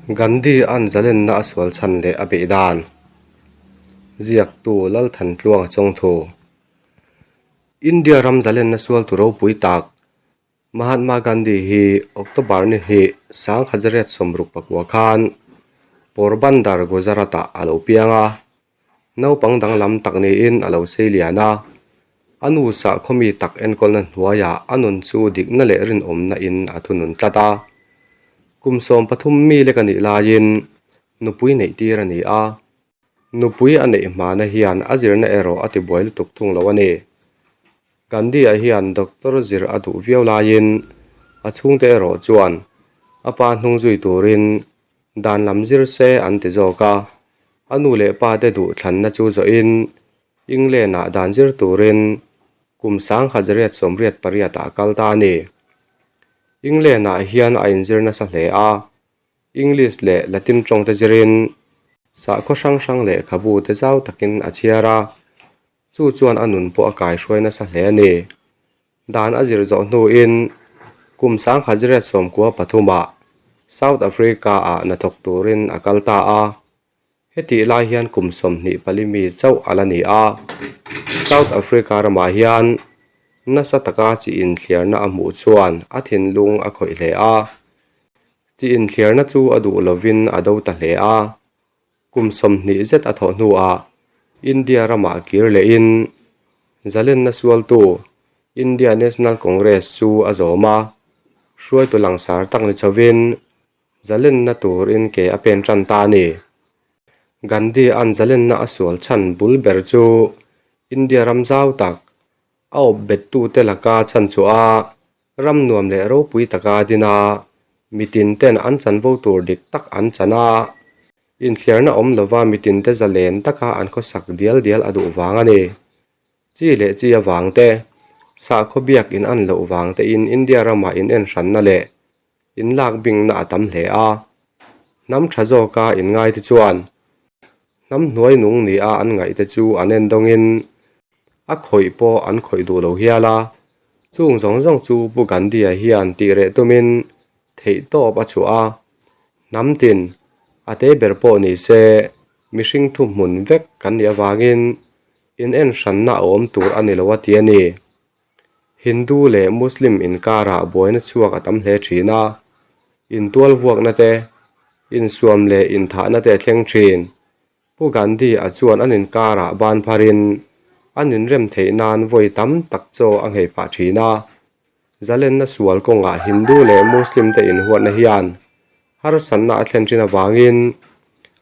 Gandhi-a'n zalenna a sual chhan leh a beih dan ziaktu Lalthantluanga chawngthu. India ram zalenna sualtu ropui tak Mahatma Gandhi hi October ni hnih 1964 khan Porbandar, Gujarat-ah a lo piang a. Naupang danglam tak niin a lo sei lian a, a nu sahkhaw mi tak enkawlna hnuaiah a nun chu dikna leh rinawmna in a thunun tlat a. Kum 13 mi lek a nih laiin nupui neih tir a ni a, nupui a neih hmana hian a zirna erawh a tibuai lutuk thung lo a ni. Gandhi-a hian doctor zir a duh viau laiin a chhungte erawh chuan a pa hnung zui turin Dan lam zir se an ti zawk a, a nu leh pa te duh thlanna chu zawhin England-ah dan zir turin kum 1988 ah a kal ta a ni. England-ah hian a inzir nasa hle a, English leh Latin tawng te zirin sahkhaw hrang hrang lehkhabu te zau takin a chhiar a, chu chuan a nun pawh a kaihruai nasa hle a ni. Dan a zir zawh hnuin kum 1993 South Africa-ah hnathawk turin a kal ta a. Hetih lai hian kum 24 mi chauh a la ni a. South Africa ramah hian nasa taka chi inthliarna a hmuh chuan a thinlung a khawih hle a. Chi inthliarna chu a duh lovin a do ta hle a. Kum 20 zet a thawh hnuah India ramah kir lehin zalenna sualtu India National Congress chu a zawm a, hruaitu langsar tak ni chhovin zalenna turin ke a pen tan ta a ni. Gandhi-a'n zalenna a sual chhan bul ber chu India ram zau tak a awp bettute laka chhan chhuah a, ram nuam leh ropui taka din a, mitin ten an chanvo tur dik tak an chan a, inthliarna awm lova mitin te zalen taka an khawsak dial dial a duh vang a ni. Chi leh chi avang te, sahkhaw biak in an loh vang tein India ramah in enhranna leh inlak bingna a tam hle a, hnam tha zawka inngai te chuan hnam hnuai nung nia an ngaih te chu an en dawngin a khawih pawh an khawih duh lo hial a, chung zawng zawng chu Pu Gandhi-a hian tih reh tumin theih tawp a chhuah a, hnam tin a te ber pawh ni se mihring thuhmun vek kan nih avangin in en hranna a awm tur a ni lo a ti a ni. Hindu leh Muslim inkarah buaina chhuak a tam hle thin a, intual vuakna te, insuam leh inthahna te a thleng thin. Pu Gandhi a chuan an inkarah ban pharin an inrem theih nan vawi tam tak chaw a nghei phah thin a. Zalenna sual kawngah Hindu leh Muslim te inhuatna hian harsatna a thlen thin avangin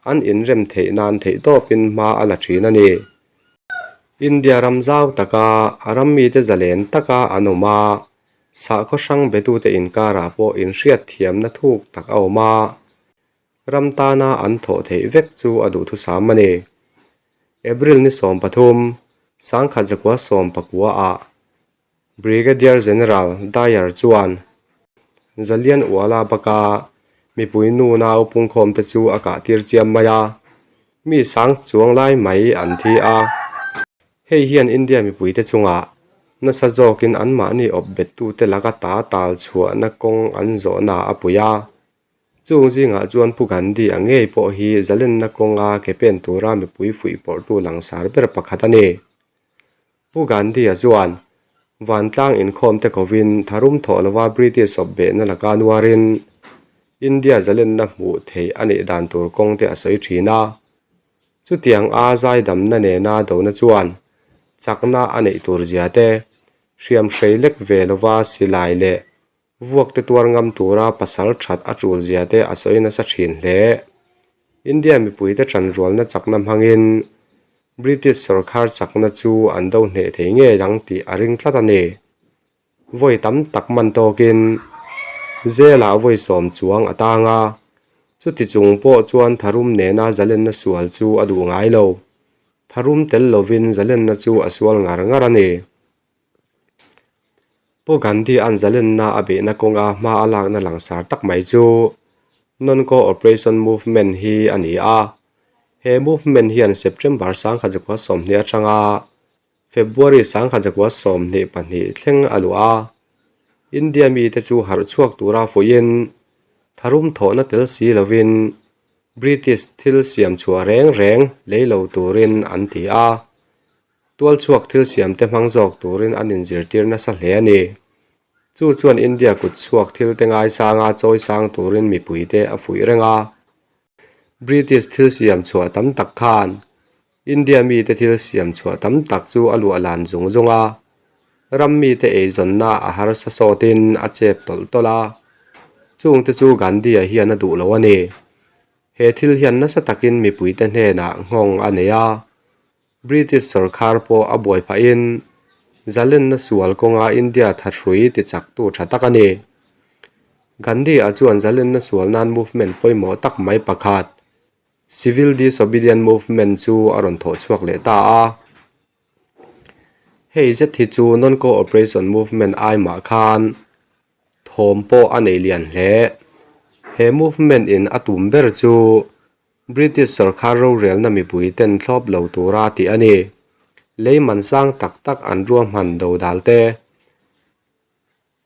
an inrem theih nan theihtawpin hma a la thin a ni. India ram zau taka a ram mite zalen taka an awm a, sahkhaw hrang betute inkarah pawh inhriatthiamna thuk tak a awm a, ram tana an thawh theih vek chu a duhthusam a ni. April ni 13, 1919 ah Brigadier General Dyer chuan Zalian Uala baka mipui nu nau pungkhawmte chu a kah tir chiam mai a, mi sang chuang lai mai an thi a. Hei hian India mipuite chungah nasa zawkin anmahni awp bettute laka ta tal chhuahna kawng an zawhna a pui a. Chung zingah chuan Pu Gandhi a ngei pawh hi zalenna kawnga ke pen tura mipui fuihpawrhtu langsar ber pakhat a ni. Pu Gandhi-a chuan vantlang inkhawmte kovin tharum thawh lova British awpbehna laka nuarin India zalenna hmuh theih a nih dan tur kawng te a sawi thin a. Chutiang a zaidamna nena dona chuan chakna a neih tur zia te, hriam hrei lek ve lova silai leh vuak te tuar ngam tura pasal that a tul zia te a sawi nasa thin hle. India mipuite tanrualna chakna hmangin British sawrkhar chakna chu an do hneh thei ngei ang tih a ring tlat a ni. Vawi tam tak man tawkin Zelah vawi sawm chuang a tang a, chuti chung pawh chuan tharum nena zalenna sual chu a duh ngai lo. Tharum tel lovin zalenna chu a sual ngar ngar a ni. Pu Gandhi-a'n zalenna a beihna kawnga hma a lakna langsar tak mai chu Non-Co-operation Movement hi a ni a. He movement hian September 1920 atanga February 1922 thleng a luah a. India mite chu harh chhuak tura fuihin. Tharum thawhna tel si lovin British thil siam chhuah reng reng lei lo turin an ti a. Tualchhuak thil siamte hmang zawk turin an inzirtir nasa hle a ni. Chu chuan India kutchhuak thilte ngaisanga chawi sang turin mipuite a fuih reng a. British thil siam chhuah tam tak khan India mite thil siam chhuah tam tak chu a luah lan zung zung a. Ram mite eizawnna a harsa sawtin a chep tawlh tawlh a. Chungte chu Gandhi-a hian a duh lo a ni. He thil hian nasa takin mipuite hnenah nghawng a nei a. British sorkar pawh a buai phahin zalenna sual kawnga India thahrui tichaktu tha tak a ni. Gandhi-a chuan zalenna sual nan movement pawimawh tak mai pakhat, Civil Disobedient Movement chu a rawn thawh chhuak leh ta a. Hei zet hi chu Non-Cooperation Movement ai mah khan thawm pawh a nei lian hle. He movement in a tum ber chu British sorkar rorelna mipui ten thlawp lo tura tih a ni. Lei man sang tak tak an ruahman dodal te,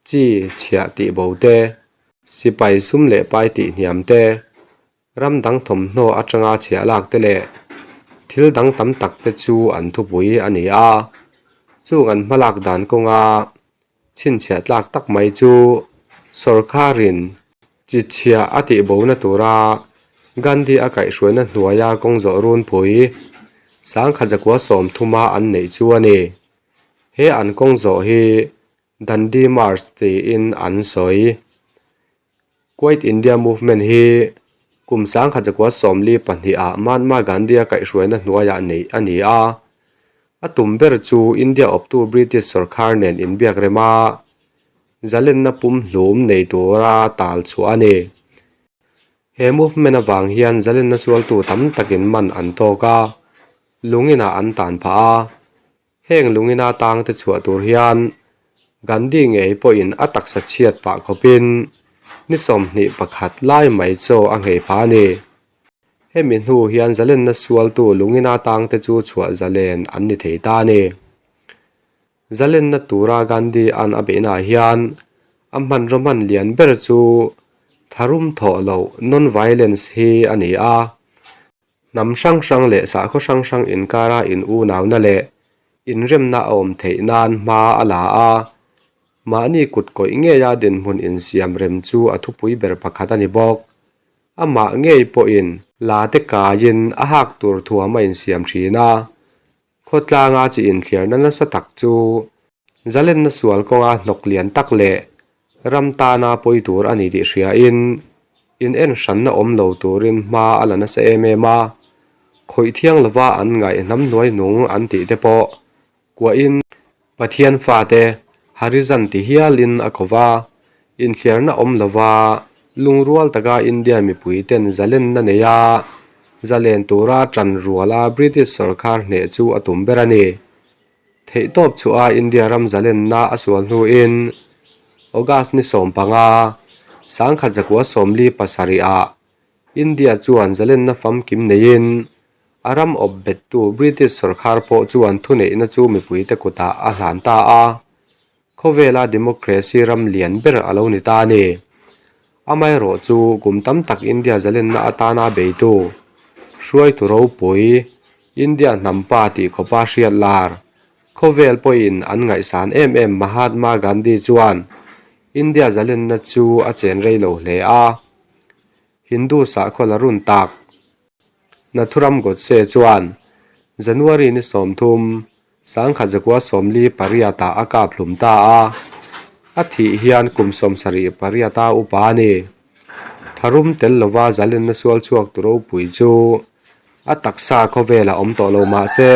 chi chhiah tih bo te, sipai sum leh pai tih hniam te, ram dang thawmhnaw atanga chhiah lak te leh thil dang tam tak te chu an thupui a ni a. Chung an hmalak dan kawnga chhinchhiah tlak tak mai chu sorkarin chi chhiah a tihbona tura Gandhi a kaihhruaina hnuaia kawng zawh runpui sangkhat zakua sawmthuma an neih chu a ni. He an kawng zawh hi Dandi March tiin an sawi. Quit India Movement hi kum sangkhat zakua 42 ah Mahatma Gandhi a kaihhruaina hnuaiah neih a ni a. A tum ber chu India awptu British sorkar nen inbiak rem a, zalenna pumhlum nei tura tal chhuah a ni. He movement avang hian zalenna sualtu tam takin man an tawk a, lungin ah an tan phah a. Heng lungina tangte chhuah tur hian Gandhi ngei pawhin a taksa chhiat pah khawpin ni 21 lai mai chaw a nghei phah a ni. Hemi hnu hian zalenna sualtu lungina tangte chu chhuah zalen an ni thei ta a ni. Zalenna tura Gandhi an a beihnaah hian a hmanraw hman lian ber chu tharum thawh loh non-violence hi a ni a. Hnam hrang hrang leh sakhaw hrang hrang inkara in unauna leh inremna a awm theih nan hma a la a, mahni kut kawih ngeia dinhmun insiam rem chu a thupui ber pakhat a ni bawk. Amah ngei pawhin la te kaiin a hak tur thuam a insiam thin a, khawtlanga chi inthliarna nasa tak chu zalenna sual kawnga hnawk lian tak leh ram tana pawi tur a ni tih hriain in en hranna awm lo turin hma a la nasa em em a, khawih thiang lova an ngaih hnam hnuai nung an tih te pawh kuahin Pathian fate Harijan ti hialin a ko va, inthliarna awm lova lungrual taka India mipui ten zalenna neia zalen tura tan ruala British sorkar hneh chu a tum ber a ni. Theihtawp chhuah a India ram zalenna a sual hnuin August ni 15, 1947 ah India chuan zalenna famkim neiin a ram awp bettu British sorkar pawh chuan thuneihna chu mipuite kutah a hlan ta a, khawvela democracy ram lian ber a lo ni ta a ni. Amaherawh chu kum tam tak India zalenna atana beitu hruaitu ropui India hnam pa tih khawpa hriat lar khawvel pawhin an ngaihsan em em Mahatma Gandhi chuan India zalenna chu a chen rei lo hle a, Hindu sakhaw la run tak Nathuram Godse chuan January ni 30, 1948 ah a kap hlum ta a, a thih hian kum 78 a upa a ni. Tharum tel lova zalenna sual chhuak tu ropui chu a taksa khawvelah awm tawh lo mah se,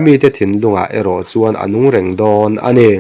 mite thinlungah erawh chuan a nung reng dawn a ni.